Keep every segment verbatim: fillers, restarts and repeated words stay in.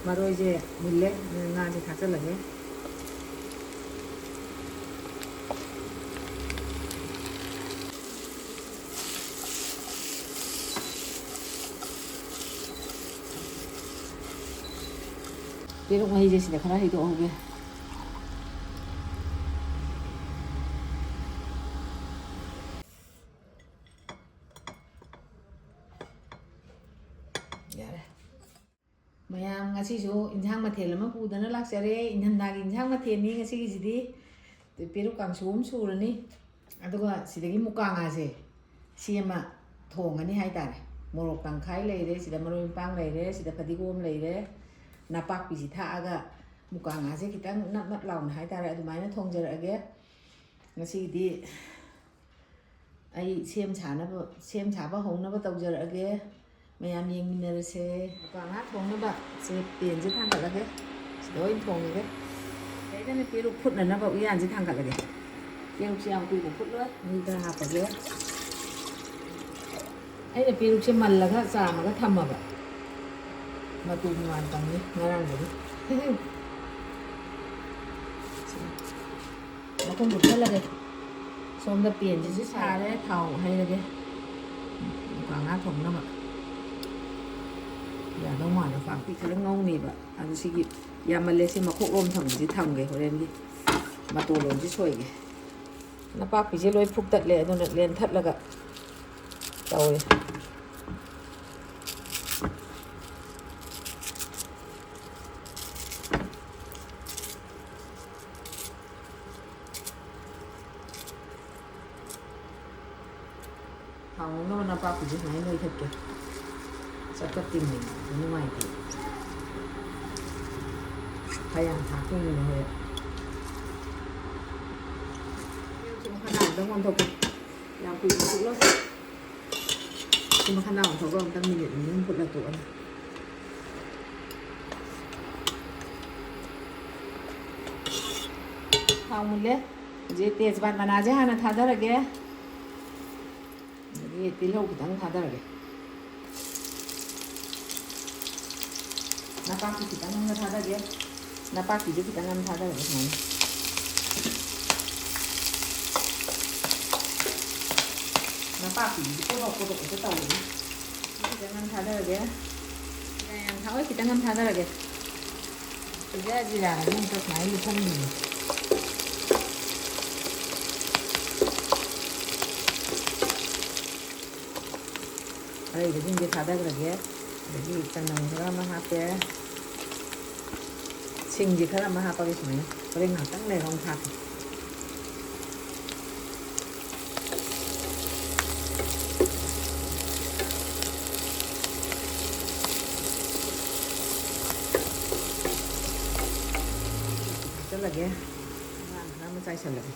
ꯃꯔꯣꯏꯁꯦ ꯃꯨꯜꯂꯦ, ꯉꯥꯁꯦ ꯊꯥꯛꯆꯜꯂꯒꯦ꯫ ꯄꯦꯔꯨꯛ ꯃꯍꯤꯁꯦ ꯁꯤꯗ ꯈꯔ ꯍꯩꯗꯣꯛꯍꯧꯒꯦ꯫ ꯌꯥꯔꯦ꯫ ꯃꯌꯥꯝ, ꯉꯁꯤꯁꯨ ꯏꯟꯁꯥꯡ ꯃꯊꯦꯜ ꯑꯃ ꯄꯨꯗꯅ ꯂꯥꯛꯆꯔꯦ꯫ ꯏꯪꯊꯝꯊꯥꯒꯤ ꯏꯟꯁꯥꯡ ꯃꯊꯦꯜꯅꯤ ꯉꯁꯤꯒꯤꯁꯤꯗꯤ꯫ ꯄꯦꯔꯨꯛ ꯀꯥꯡꯁꯨ ꯑꯃ ꯁꯨꯔꯅꯤ꯫ ꯑꯗꯨꯒ ꯁꯤꯗꯒꯤ ꯃꯨꯀꯥ ꯉꯥꯁꯦ, ꯁꯤ ꯑꯃ ꯊꯣꯡꯉꯅꯤ ꯍꯥꯏꯇꯥꯔꯦ꯫ ꯃꯣꯔꯣꯛ ꯇꯪꯈꯥꯏ ꯂꯩꯔꯦ, ꯁꯤꯗ ꯃꯔꯣꯏ ꯃꯄꯥꯡ ꯂꯩꯔꯦ, ꯁꯤꯗ ꯐꯗꯤꯒꯣꯝ ꯂꯩꯔꯦ, ꯅꯄꯥꯛꯄꯤꯁꯤ ꯊꯥꯛꯑꯒ ꯃꯨꯀꯥ ꯉꯥꯁꯦ ꯈꯤꯇꯪ ꯅꯞ ꯅꯞ ꯂꯥꯎꯅ ꯍꯥꯏꯇꯥꯔꯦ, ꯑꯗꯨꯃꯥꯏꯅ ꯊꯣꯡꯖꯔꯛꯑꯒꯦ꯫ ꯉꯁꯤꯒꯤꯗꯤ ꯑꯩ ꯁꯦꯝ ꯁꯥꯅꯕ, ꯁꯦꯝ ꯁꯥꯕ ꯍꯧꯅꯕ ꯇꯧꯖꯔꯛꯑꯒꯦ꯫ ꯃꯌꯥꯝ ꯌꯦꯡꯃꯤꯟꯅꯔꯁꯦ꯫ ꯃꯨꯀꯥ ꯉꯥ ꯊꯣꯡꯅꯕ ꯁꯦ ꯄꯦꯟꯁꯦ ꯊꯥꯡꯒꯠꯂꯒꯦ꯫ ꯁꯤꯗ ꯑꯣꯏꯅ ꯊꯣꯡꯉꯒꯦ꯫ ꯁꯤꯗꯩꯗꯅ ꯄꯦꯔꯨꯛ ꯐꯨꯠꯅꯅꯕ ꯎꯌꯥꯟꯁꯦ ꯊꯥꯡꯒꯠꯂꯒꯦ꯫ ꯄꯦꯔꯨꯛꯁꯦ ꯌꯥꯝ ꯀꯨꯏꯅ ꯐꯨꯠꯂꯣꯏ꯫ ꯃꯍꯤ ꯈꯔ ꯍꯥꯞꯄꯒꯦ꯫ ꯑꯩꯅ ꯄꯦꯔꯨꯛꯁꯦ ꯃꯜꯂꯒ ꯆꯥꯝꯃꯒ ꯊꯝꯃꯕ꯫ ꯃꯇꯨ ꯃꯃꯥꯟ ꯇꯪꯉꯤ ꯉꯔꯥꯡꯗꯒꯤ꯫ ꯃꯈꯨꯝ ꯀꯨꯞꯁꯜꯂꯒꯦ꯫ ꯁꯣꯝꯗ ꯄꯦꯟꯁꯤꯁꯨ ꯁꯥꯔꯦ, ꯊꯥꯎ ꯍꯩꯔꯒꯦ꯫ ꯃꯨꯀꯥ ꯉꯥ ꯊꯣꯡꯅꯕ꯫ ꯌꯥꯗꯧ ꯃꯥꯜꯂꯦ, ꯄꯥꯛꯄꯤ ꯈꯔ ꯉꯧꯅꯤꯕ꯫ ꯑꯗꯨ ꯁꯤꯒꯤ ꯌꯥꯝꯃꯜꯂꯦ, ꯁꯤ ꯃꯈꯣꯛꯂꯣꯝ ꯊꯝꯕꯁꯤ ꯊꯝꯒꯦ ꯍꯣꯔꯦꯟꯒꯤ꯫ ꯃꯇꯣꯜꯂꯣꯝꯁꯤ ꯁꯣꯏꯒꯦ꯫ ꯅꯄꯥꯛꯄꯤꯁꯦ ꯂꯣꯏ ꯐꯨꯛꯇꯠꯂꯦ, ꯑꯗꯨꯅ ꯂꯦꯟꯊꯠꯂꯒ ꯇꯧꯔꯦ꯫ ꯊꯥꯎ ꯉꯧꯅꯕ ꯅꯄꯥꯛꯄꯤꯁꯦ ꯁꯨꯃꯥꯏꯅ ꯅꯣꯏꯈꯠꯀꯦ꯫ ꯆꯞ ꯆꯞ ꯇꯤꯡꯉꯦ, ꯑꯗꯨ ꯅꯨꯡꯉꯥꯏꯇꯦ꯫ ꯈꯔ ꯌꯥꯝ ꯊꯥꯛꯇꯣꯏꯅꯤꯅꯦ ꯍꯣꯔꯦꯟ꯫ ꯁꯤ ꯃꯈꯥ ꯇꯥꯕꯗ ꯑꯣꯟꯊꯣꯛꯀꯦ꯫ ꯌꯥꯝ ꯀꯨꯏꯅ ꯐꯨꯠꯂꯣꯏ꯫ ꯁꯤ ꯃꯈꯥ ꯇꯥꯕ ꯑꯣꯟꯊꯣꯛꯑꯒ ꯑꯃꯨꯛꯇꯪ ꯃꯤꯅꯤꯠ ꯑꯅꯤ ꯑꯍꯨꯝ ꯐꯨꯠꯂ ꯇꯣꯛꯑꯅꯤ꯫ ꯊꯥꯎ ꯃꯨꯜꯂꯦ꯫ ꯍꯧꯖꯤꯛ ꯇꯦꯖꯄꯥꯠ ꯃꯅꯥꯁꯦ ꯍꯥꯟꯅ ꯊꯥꯗꯔꯒꯦ꯫ ꯑꯗꯒꯤ ꯇꯤꯜꯍꯧ ꯈꯤꯇꯪ ꯊꯥꯗꯔꯒꯦ꯫ ꯅꯄꯥꯛꯄꯤ ꯈꯤꯇꯪ ꯑꯃ ꯊꯥꯗꯒꯦ꯫ ꯅꯄꯥꯛꯄꯤꯁꯨ ꯈꯤꯇꯪ ꯑꯃ ꯊꯥꯗꯔꯒꯦ ꯁꯨꯃꯥꯏꯅ꯫ ꯅꯄꯥꯛꯄꯤꯁꯤꯗꯤ ꯄꯣꯗꯣꯛ ꯄꯣꯗꯣꯛ ꯍꯦꯛꯇ ꯇꯧꯔꯦ꯫ ꯈꯤꯇꯪ ꯑꯃ ꯊꯥꯗꯔꯒꯦ꯫ ꯌꯥꯝ ꯌꯥꯝ ꯊꯥꯛꯑꯣꯏ, ꯈꯤꯇꯪ ꯑꯃ ꯊꯥꯗꯔꯒꯦ꯫ ꯁꯤꯗ ꯖꯤꯔꯥꯒꯁꯦ ꯑꯃꯨꯛꯇ ꯁꯨꯃꯥꯏꯅ ꯂꯨꯞꯍꯟꯕꯤꯌꯨ꯫ ꯑꯔꯩꯕꯁꯤꯡꯁꯦ ꯊꯥꯗꯈ꯭ꯔꯒꯦ꯫ ꯑꯗꯒꯤ ꯆꯅꯝ ꯈꯔ ꯑꯃ ꯍꯥꯞꯄꯦ꯫ ꯁꯤꯡꯁꯦ ꯈꯔ ꯑꯃ ꯍꯥꯞꯄꯒꯦ ꯁꯨꯃꯥꯏꯅ꯫ ꯍꯣꯔꯦꯟ ꯉꯥꯏꯍꯥꯛꯇꯪ ꯂꯩꯔꯒ ꯑꯃꯨꯛ ꯊꯥꯛꯀꯦ꯫ ꯍꯥꯞꯆꯜꯂꯒꯦ꯫ ꯑꯉꯥꯡ ꯈꯔ ꯑꯃ ꯆꯥꯏꯁꯜꯂꯒꯦ꯫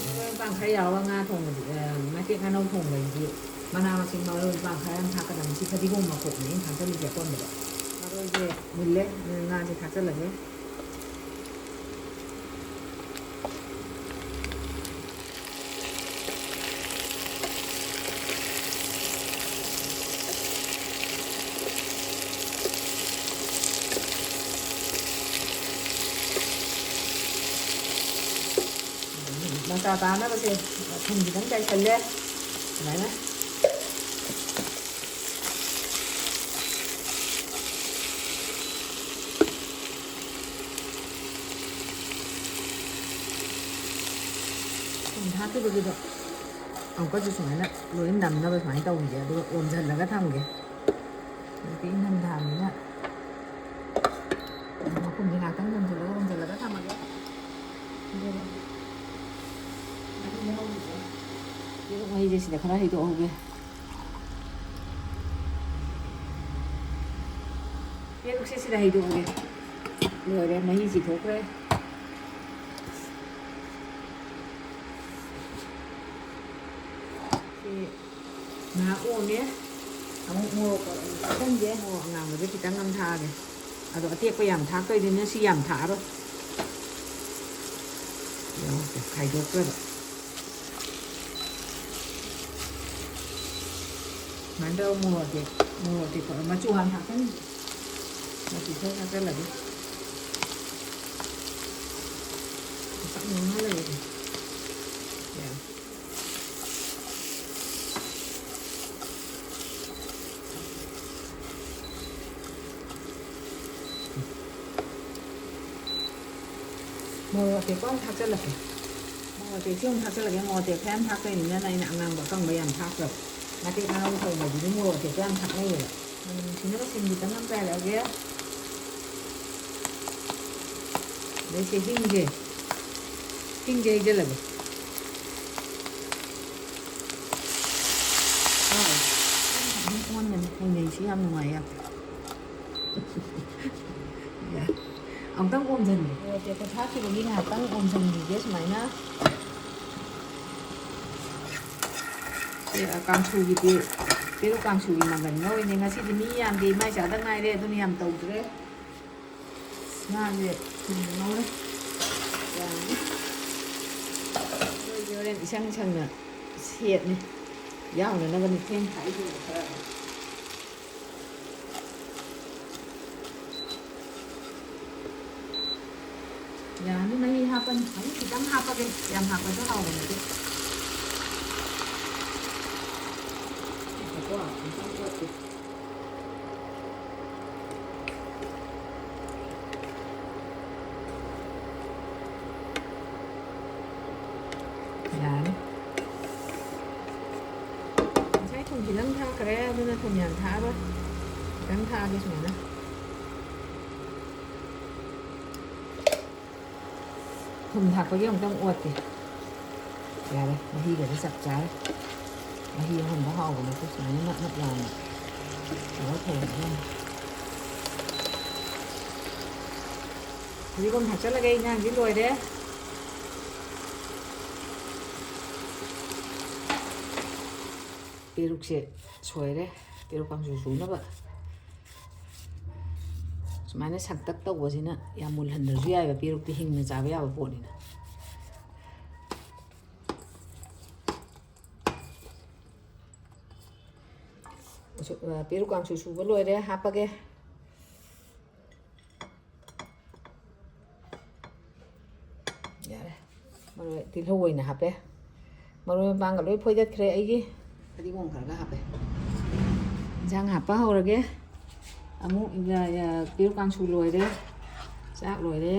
ꯃꯔꯣꯏ ꯃꯄꯥꯡ ꯈꯔ ꯌꯥꯎꯔꯒ ꯉꯥ ꯊꯣꯡꯕꯗꯤ, ꯑ, ꯉꯥꯇꯦꯛ ꯉꯥꯅꯧ ꯊꯣꯡꯕꯗꯤ ꯃꯅꯥ ꯃꯁꯤꯡ ꯃꯔꯣꯏ ꯃꯄꯥꯡ ꯈꯔ ꯌꯥꯝ ꯊꯥꯛꯀꯗꯕꯅꯤ꯫ ꯁꯤ ꯐꯗꯤꯒꯣꯝ ꯃꯀꯨꯞꯅꯦ ꯑꯩꯅ ꯊꯥꯛꯆꯜꯂꯤꯁꯦ ꯑꯀꯣꯟꯕꯗ꯫ ꯃꯔꯣꯏꯁꯦ ꯃꯨꯜꯂꯦ, ꯉꯥꯁꯦ ꯊꯥꯛꯆꯜꯂꯒꯦ꯫ ꯃꯆꯥ ꯇꯥꯅꯕꯁꯦ ꯊꯨꯝ ꯈꯤꯇꯪ ꯆꯥꯏꯁꯜꯂꯦ꯫ ꯁꯨꯃꯥꯏꯅ꯫ ꯊꯨꯝ ꯊꯥꯛꯈꯤꯕꯒꯤꯗꯣ ꯑꯃꯨꯛꯀꯁꯨ ꯁꯨꯃꯥꯏꯅ ꯂꯣꯏ ꯅꯝꯅꯕ ꯁꯨꯃꯥꯏꯅ ꯇꯧꯈꯤꯒꯦ, ꯑꯗꯨꯒ ꯑꯣꯝꯁꯤꯜꯂꯒ ꯊꯝꯒꯦ꯫ ꯍꯧꯖꯤꯛꯇꯤ ꯏꯪꯊꯝꯊꯥꯅꯤꯅ ꯃꯈꯨꯝꯁꯦ ꯉꯥꯛꯇꯪ ꯊꯝꯖꯤꯜꯂꯒ ꯑꯣꯝꯁꯤꯜꯂꯒ ꯊꯝꯃꯒꯦ꯫ ꯑꯗꯨꯒ ꯄꯦꯔꯨꯛ ꯃꯍꯤꯁꯦ ꯁꯤꯗ ꯈꯔ ꯍꯩꯗꯣꯛꯍꯧꯒꯦ꯫ ꯄꯦꯔꯨꯛꯁꯦ ꯁꯤꯗ ꯍꯩꯗꯣꯛꯑꯒꯦ꯫ ꯂꯣꯏꯔꯦ, ꯃꯍꯤ ꯆꯤꯊꯣꯛꯈ꯭ꯔꯦ꯫ ꯁꯤ ꯉꯥꯏꯍꯥꯛ ꯑꯣꯝꯃꯦ꯫ ꯑꯃꯨꯛ ꯃꯣꯔꯣꯛ ꯍꯥꯞꯆꯟꯒꯦ꯫ ꯃꯣꯔꯣꯛ ꯑꯉꯥꯡꯕꯁꯦ ꯈꯤꯇꯪ ꯑꯃ ꯊꯥꯛꯑꯒꯦ꯫ ꯑꯗꯣ ꯑꯇꯦꯛꯄ ꯌꯥꯝ ꯊꯥꯛꯇꯣꯏꯅꯤꯅ ꯁꯤ ꯌꯥꯝ ꯊꯥꯛꯑꯔꯣꯏ꯫ ꯈꯥꯏꯗꯣꯛꯇ꯭ꯔꯕ꯫ ꯁꯨꯃꯥꯏꯅ ꯇꯧꯔꯒ ꯃꯣꯔꯣꯛ ꯑꯇꯦꯛ-, ꯃꯣꯔꯣꯛ ꯑꯇꯦꯛꯄ ꯃꯆꯨ ꯍꯥꯟꯅ ꯍꯥꯞꯆꯤꯟꯒꯦ꯫ ꯃꯆꯨ ꯈꯔ ꯍꯥꯞꯆꯤꯜꯂꯒꯦ꯫ ꯉꯥꯡꯁꯪ ꯉꯥꯡꯉ ꯂꯩꯔꯦ꯫ ꯌꯥꯔꯦ꯫ ꯃꯣꯔꯣꯛ ꯑꯇꯦꯛꯄ ꯑꯃꯨꯛ ꯊꯥꯛꯆꯜꯂꯛꯀꯦ꯫ ꯃꯣꯔꯣꯛ ꯑꯇꯦꯛꯁꯤ ꯑꯃꯨꯛ ꯊꯥꯛꯆꯜꯂꯛꯀꯦ꯫ ꯃꯣꯔꯣꯛ ꯑꯇꯦꯛ ꯈꯔ ꯌꯥꯝ ꯊꯥꯛꯇꯣꯏꯅꯤꯅ ꯑꯩꯅ ꯑꯉꯥꯡꯕ ꯑꯀꯪꯕ ꯌꯥꯝ ꯊꯥꯛꯇ꯭ꯔꯕ꯫ ꯉꯥꯇꯦꯛ ꯉꯥꯅꯧ ꯊꯣꯡꯕꯗꯨꯗꯤ ꯃꯣꯔꯣꯛ ꯑꯇꯦꯛꯄ ꯌꯥꯝ ꯊꯥꯛꯅꯩꯌꯦꯕ꯫ ꯃꯅꯝ ꯅꯨꯡꯁꯤꯅꯕ ꯁꯤꯡ ꯈꯤꯇꯪ ꯑꯃ ꯆꯥꯏꯔꯛꯑꯒꯦ꯫ ꯑꯗꯩ ꯁꯤ ꯍꯤꯡꯁꯦ, ꯍꯤꯡꯁꯦ ꯍꯩꯖꯜꯂꯒꯦ꯫ ꯑꯥꯎ, ꯑꯗꯨꯝ ꯑꯣꯟꯒꯅꯤ꯫ ꯍꯩꯅꯩꯁꯤ ꯌꯥꯝ ꯅꯨꯡꯉꯥꯏ ꯌꯥꯝ꯫ ꯌꯥ꯫ ꯑꯃꯨꯛꯇꯪ ꯑꯣꯝꯁꯤꯟꯒꯦ꯫ ꯃꯣꯔꯣꯛ ꯑꯇꯦꯛꯄ ꯊꯥꯛꯈꯤꯕꯒꯤ ꯉꯥꯏꯍꯥꯛꯇꯪ ꯑꯣꯝꯁꯤꯟꯈꯤꯒꯦ ꯁꯨꯃꯥꯏꯅ꯫ ꯁꯤ, ꯑ, ꯀꯥꯡꯁꯨꯒꯤꯗꯤ, ꯄꯦꯔꯨꯛ ꯀꯥꯡꯁꯨꯒꯤ ꯃꯪꯒꯟ ꯉꯧꯔꯤꯅꯦ꯫ ꯉꯁꯤꯗꯤ ꯃꯤ ꯌꯥꯝꯗꯦ, ꯏꯃꯥ ꯏꯆꯥꯗ ꯉꯥꯏꯔꯦ, ꯑꯗꯨꯅ ꯌꯥꯝ ꯇꯧꯗ꯭ꯔꯦ꯫ ꯉꯥꯁꯦ ꯊꯨꯝ ꯉꯧꯔꯦ꯫ ꯌꯥꯔꯅꯤ꯫ ꯑꯩꯈꯣꯏꯁꯦ ꯍꯣꯔꯦꯟ ꯏꯁꯪ ꯁꯪꯅ ꯁꯦꯠꯅꯤ꯫ ꯌꯥꯎꯅꯅꯕꯅꯤ ꯊꯦꯡ ꯊꯥꯛꯏꯁꯤꯡꯗꯣ ꯈꯔ꯫ ꯌꯥꯔꯅꯤ, ꯃꯍꯤ ꯍꯥꯞꯄꯅꯤ꯫ ꯃꯍꯤ ꯈꯤꯇꯪ ꯍꯥꯞꯄꯒꯦ, ꯌꯥꯝ ꯍꯥꯞꯄꯁꯨ ꯍꯥꯎꯕ ꯅꯠꯇꯦ꯫ ꯉꯥꯏꯈꯣꯀꯣ, ꯑꯝꯇꯪ ꯑꯣꯠꯀꯦ꯫ ꯌꯥꯔꯅꯤ꯫ ꯉꯁꯥꯏ ꯊꯨꯝ ꯈꯤꯇꯪ ꯊꯥꯛꯈ꯭ꯔꯦ, ꯑꯗꯨꯅ ꯊꯨꯝ ꯌꯥꯝ ꯊꯥꯛꯑꯔꯣꯏ꯫ ꯈꯤꯇꯪ ꯊꯥꯛꯑꯒꯦ ꯁꯨꯃꯥꯏꯅ꯫ ꯊꯨꯝ ꯊꯥꯛꯄꯒꯤ ꯑꯃꯨꯛꯇꯪ ꯑꯣꯠꯀꯦ꯫ ꯌꯥꯔꯦ, ꯃꯍꯤꯒꯗꯤ ꯆꯞ ꯆꯥꯔꯦ꯫ ꯃꯍꯤ ꯑꯍꯨꯝꯗ ꯍꯥꯎꯕ ꯅꯠꯇꯦ, ꯁꯨꯃꯥꯏꯅ ꯅꯞ ꯅꯞ ꯂꯥꯎꯅ ꯇꯧꯔ ꯊꯣꯡꯕꯗ꯫ ꯐꯗꯤꯒꯣꯝ ꯊꯥꯛꯆꯜꯂꯒꯦ, ꯏꯟꯖꯥꯡꯗꯤ ꯂꯣꯏꯔꯦ꯫ ꯄꯦꯔꯨꯛꯁꯦ ꯁꯣꯏꯔꯦ, ꯄꯦꯔꯨꯛ ꯀꯥꯡꯁꯨ ꯁꯨꯅꯕ꯫ ꯁꯨꯃꯥꯏꯅ ꯁꯪꯇꯛ ꯇꯧꯕꯁꯤꯅ ꯌꯥꯝ ꯃꯨꯜꯍꯟꯗ꯭ꯔꯁꯨ ꯌꯥꯏꯕ, ꯄꯦꯔꯨꯛꯇꯤ ꯍꯤꯡꯅ ꯆꯥꯕ ꯌꯥꯕ ꯄꯣꯠꯅꯤꯅ꯫ ꯁꯨ-, ꯑ, ꯄꯦꯔꯨꯛ ꯀꯥꯡꯁꯨ ꯁꯨꯕ ꯂꯣꯏꯔꯦ, ꯍꯥꯞꯄꯒꯦ꯫ ꯌꯥꯔꯦ꯫ ꯃꯔꯣꯏ ꯇꯤꯜꯍꯧ ꯑꯣꯏꯅ ꯍꯥꯞꯄꯦ꯫ ꯃꯔꯣꯏ ꯃꯄꯥꯡꯒ ꯂꯣꯏ ꯐꯣꯏꯗꯠꯈ꯭ꯔꯦ ꯑꯩꯒꯤ꯫ ꯐꯗꯤꯒꯣꯝ ꯈꯔꯒ ꯍꯥꯞꯄꯦ꯫ ꯏꯟꯁꯥꯡ ꯍꯥꯞꯄ ꯍꯧꯔꯒꯦ꯫ ꯑꯃꯨꯛ ꯌꯥ-, ꯌꯥ-, ꯄꯦꯔꯨꯛ ꯀꯥꯡꯁꯨ ꯂꯣꯏꯔꯦ꯫ ꯆꯥꯛ ꯂꯣꯏꯔꯦ꯫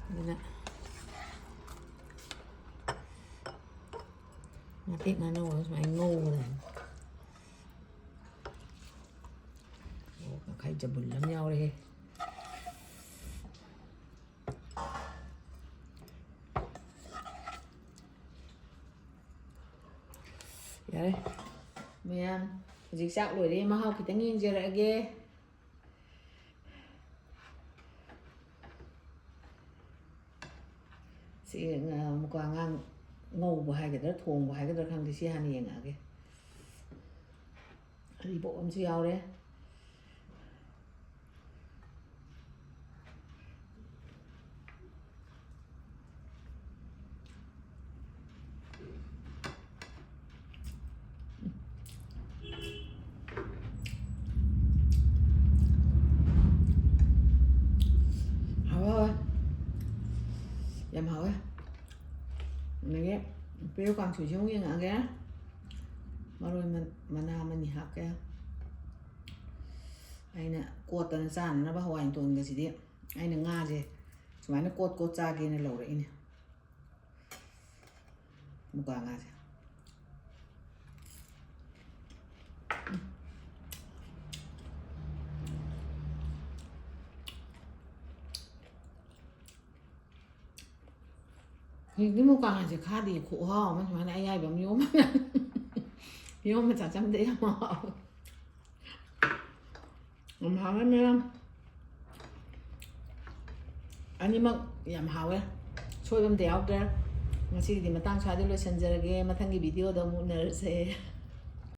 ꯑꯗꯨꯅ ꯉꯥꯇꯦꯛ ꯉꯥꯅꯧ ꯑꯃ ꯁꯨꯃꯥꯏꯅ ꯉꯧꯒꯗꯕꯅꯤ꯫ ꯑꯣ, ꯉꯥꯈꯩ ꯆꯕꯨꯜ ꯑꯃ ꯌꯥꯎꯔꯦꯍꯦ꯫ ꯌꯥꯔꯦ꯫ ꯃꯌꯥꯝ, ꯍꯧꯖꯤꯛ ꯆꯥꯛ ꯂꯣꯏꯔꯦ, ꯃꯍꯥꯎ ꯈꯤꯇꯪ ꯌꯦꯡꯖꯔꯛꯑꯒꯦ꯫ ꯁꯤ, ꯑ, ꯃꯨꯀꯥ ꯉꯥ ꯉꯧꯕ ꯍꯥꯏꯒꯗ꯭ꯔꯥ, ꯊꯣꯡꯕ ꯍꯥꯏꯒꯗ꯭ꯔꯥ ꯈꯪꯗꯦ, ꯁꯤ ꯍꯥꯟꯅ ꯌꯦꯡꯉꯛꯑꯒꯦ꯫ ꯑꯔꯤꯕꯣꯛ ꯑꯃꯁꯨ ꯌꯥꯎꯔꯦ꯫ ꯍꯥꯎꯋꯦ, ꯍꯥꯎꯋꯦ꯫ ꯌꯥꯝ ꯍꯥꯎꯋꯦ꯫ ꯑꯗꯒꯤ ꯄꯦꯔꯨꯛ ꯀꯥꯡꯁꯣꯏꯁꯦ ꯑꯃꯨꯛ ꯌꯦꯡꯉꯛꯑꯒꯦ꯫ ꯃꯔꯣꯏ ꯃ-, ꯃꯅꯥ ꯑꯃꯅꯤ ꯍꯥꯞꯀꯦ꯫ ꯑꯩꯅ ꯀꯣꯠꯇꯅ ꯆꯥꯅꯅꯕ ꯍꯋꯥꯏ ꯃꯇꯣꯟꯒꯁꯤꯗꯤ ꯑꯩꯅ ꯉꯥꯁꯦ ꯁꯨꯃꯥꯏꯅ ꯀꯣꯠ ꯀꯣꯠ ꯆꯥꯒꯦꯅ ꯂꯧꯔꯛꯏꯅꯦ꯫ ꯃꯨꯀꯥ ꯉꯥꯁꯦ꯫ ꯍꯧꯖꯤꯛꯇꯤ ꯃꯨꯀꯥ ꯉꯥꯁꯦ ꯈꯥꯗꯦ, ꯈꯨꯍꯥꯎ ꯑꯃ, ꯁꯨꯃꯥꯏꯅ ꯑꯌꯥꯏꯕ ꯑꯃ ꯌꯣꯝꯃꯒ ꯌꯣꯝꯃ ꯆꯥꯆꯝꯗ ꯌꯥꯝ ꯍꯥꯎꯋꯦ꯫ ꯌꯥꯝ ꯍꯥꯎꯋꯦ ꯃꯌꯥꯝ꯫ ꯑꯅꯤꯃꯛ ꯌꯥꯝ ꯍꯥꯎꯋꯦ꯫ ꯁꯣꯏꯕ ꯑꯝꯇ ꯌꯥꯎꯗ꯭ꯔꯦ꯫ ꯉꯁꯤꯒꯤꯗꯤ ꯃꯇꯥꯡ ꯁ꯭ꯋꯥꯏꯗ ꯂꯣꯏꯁꯤꯟꯖꯔꯒꯦ꯫ ꯃꯊꯪꯒꯤ ꯚꯤꯗꯤꯑꯣꯗ ꯑꯃꯨꯛ ꯎꯅꯔꯁꯦ꯫